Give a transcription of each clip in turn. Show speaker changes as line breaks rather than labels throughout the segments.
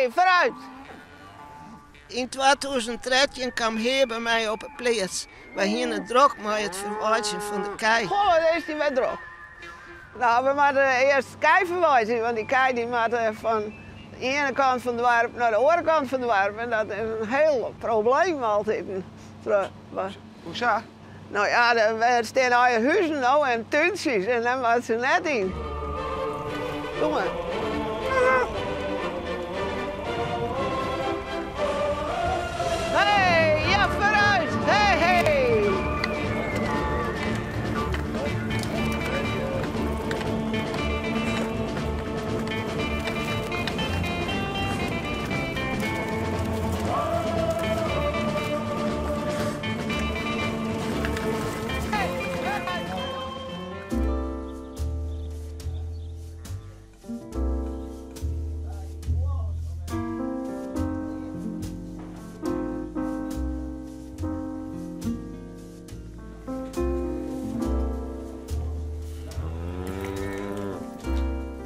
Hey, vooruit! Yn 2013 kaam Heer by my op 'e pleats. Wy hiene it drok mei it ferweidzjen fan de kij. Goh, wat is dy wer drok. No, we moatte earst kij ferweidzje, want dy kij dy moatte fan de iene kant fan it doarp nei de oare kant fan it doarp en dat is in hiel probleem altiten.
Hoe sa?
No ja, der stean allegear huzen no en túntsjes en dêr moatte se net yn. Kom mar. Hey, ja, foarút! Hey, hey!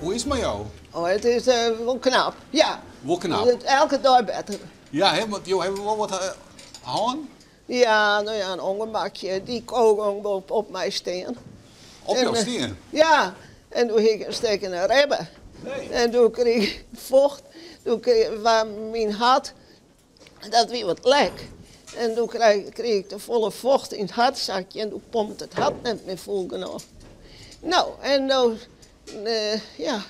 Hoe is it mei jo?
Oh, it is wol knap, ja.
Wol knap?
Elke dei better.
Ja, hè, want jo hawwe wol wat hân?
Ja, no ja, in ûngemakje. Dy ko gong op my stean.
Op jo stean?
Ja, en doe hie ik in stikkene ribbe.
Nee.
En doe krige ik focht, doe waard myn hart, dat wie wat lek. En doe krige ik te folle focht yn it hartsakje en doe pompte it hart net mear fûl genôch. No, en no, ja,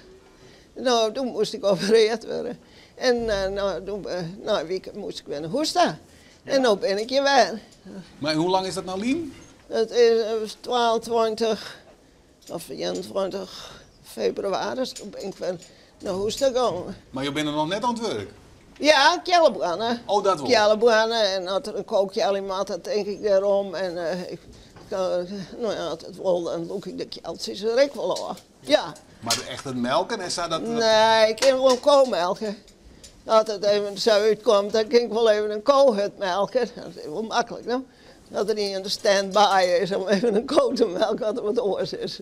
no, doe moast ik opereard wurde. En no, doe, nei in wike moast ik wer nei hûs ta. En no bin ik hjir wer.
Mar hoe lang is dat no lyn?
Dat is 22 of 21 febrewaris, doe bin ik wer nei hûs ta gongen.
Mar jo binne noch net oan it wurk?
Ja, kealleboarne.
Oh, dat wol.
Kealleboarne en as der in ko kealje moat, dan tink ik dêrom. En ik, no ja, as it wol, dan lûk ik de kealtsjes der ek wol ôf. Ja.
Mar echt it melken en sa, dat...
Nee, ik kin wol in ko melke. As it even sa útkomt, dan kin ik wol even in ko hurd melke. Dat is wol maklik, no. Dat der ien stand-by is om even in ko te melken as der wat oars is.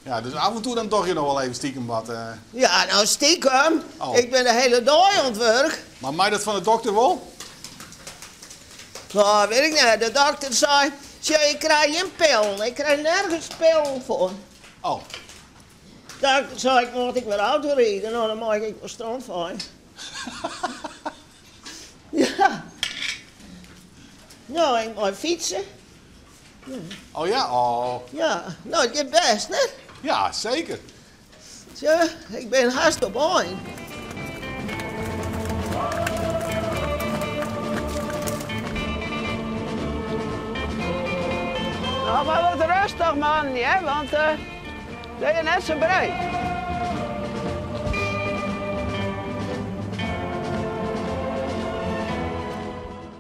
Ja, dus af en toe dan dogge je noch wol even stikem wat.
Ja, no stikem.
Oh.
Ik bin de hiele dei oan it wurk.
Mar mei dat fan de dokter wol?
No, wit ik net. De dokter sei, sjoch, ik krij gjin pillen. Ik krij nergens pillen foar.
Oh.
Dokter sei, ik mocht ek wer autoride. No, dan mei ik ek wol strontfeie. Ja. No, ik mei fytse.
Oh ja? Oh.
Ja, no, it giet bêst, net?
Ja, seker.
Tsja, ik bin hast op ein. No, mar wat rêstich man, hear, want dat is net sa breed.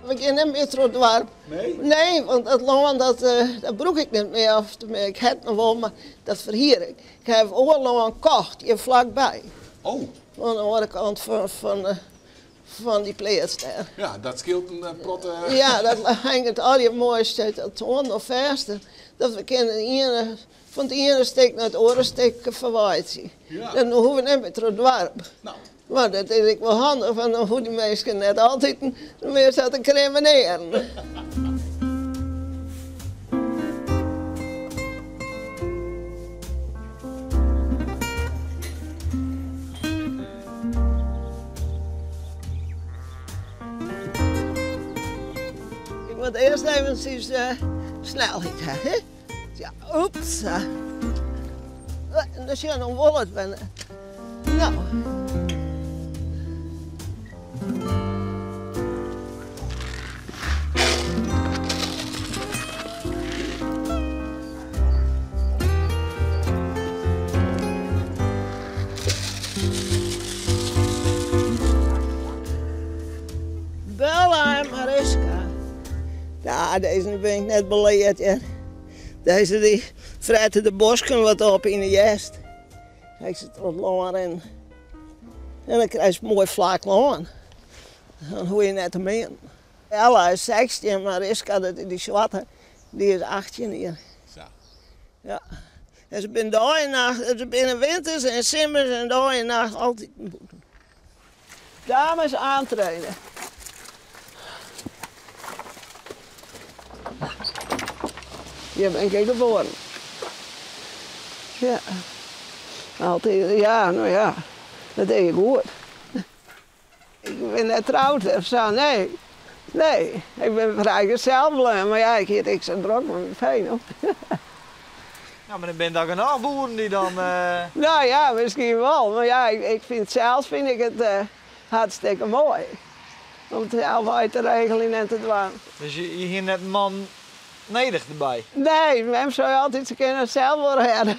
We gean net mear troch it doarp.
Nee?
Nee, want dat lân dat, dat brûk ik net mear. Of ik ha it noch wol, mar dat ferhier ik. Ik ha oar lân kocht, hjir flakby.
Oh.
Oan de oare kant fan dy pleats dêr.
Ja, dat skeelt in protte.
Ja, dat hinget allegear moai, stiet dat toan noch fêst. Dat we kinne iene, fan it iene stik nei it oare stik ferweidzje.
Ja.
Dan hoege we net mear troch it doarp.
No.
Mar dat is ek wol handich, want dan hoege dy minsken net altiten mear sa te krimmenearen. Ik moat earst eventsjes snelheid ha, hè. Ja, oeps. Dan sjoch, dan wol it wer. No. Bella en Mariska. Ja, dizze bin ik net beleard, hear. Dizze dy frette de bosken wat op yn de hjerst. Ek se troch it lân rinnen. En dan krijst moai flak lân. Dan hoege je net te meanen. Ella is 16, Mariska, dat is dy swarte, dy is 18 jier.
Sa.
Ja. En se binne dei en nacht, se binne winters en simmers en dei en nacht altyd bûten. Dames aantrainen. Hjir bin ik ek geboren. Ja. Altyd, ja, no ja, dat die ik goed. Ik bin net troud of sa, nee. Nee, ik bin frijgezel bleaun, mar ja, ik hie it ek sa drok mei myn fee no.
Ja, mar der binne dan genôch boeren dy't dan.
No ja, miskien wol, mar ja, ik fyn it sels fyn ik it hartstikke moai om it sels wei te regeljen en te dwaan.
Dus je hiene net in man nedich derby?
Nee, mem sei altyd, se kinne it sels wol rêde.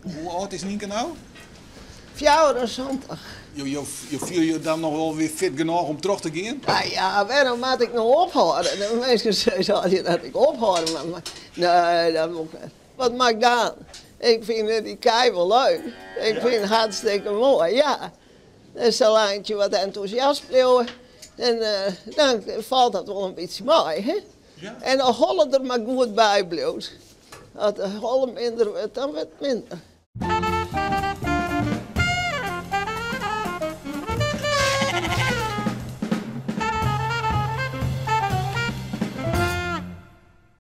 Hoe âld is Nynke no?
74.
Jo, jo, jo fiele jo dan noch wol wer fit genôch om troch te gean?
Nou ja, wêrom moat ik no ophâlde? De minsken sizze altyd dat ik ophâlde moat, mar nee, dat wol ik net. Wat moat ik dan? Ik fyn dy kij wol leuk. Ik fyn it hartstikke moai, ja. En salang't je wat entûsjast bliuwe, en dan falt dat wol in bytsje mei, hè. En de holle der mar goed by bliuwt. As de holle minder wurdt, dan wurdt it minder.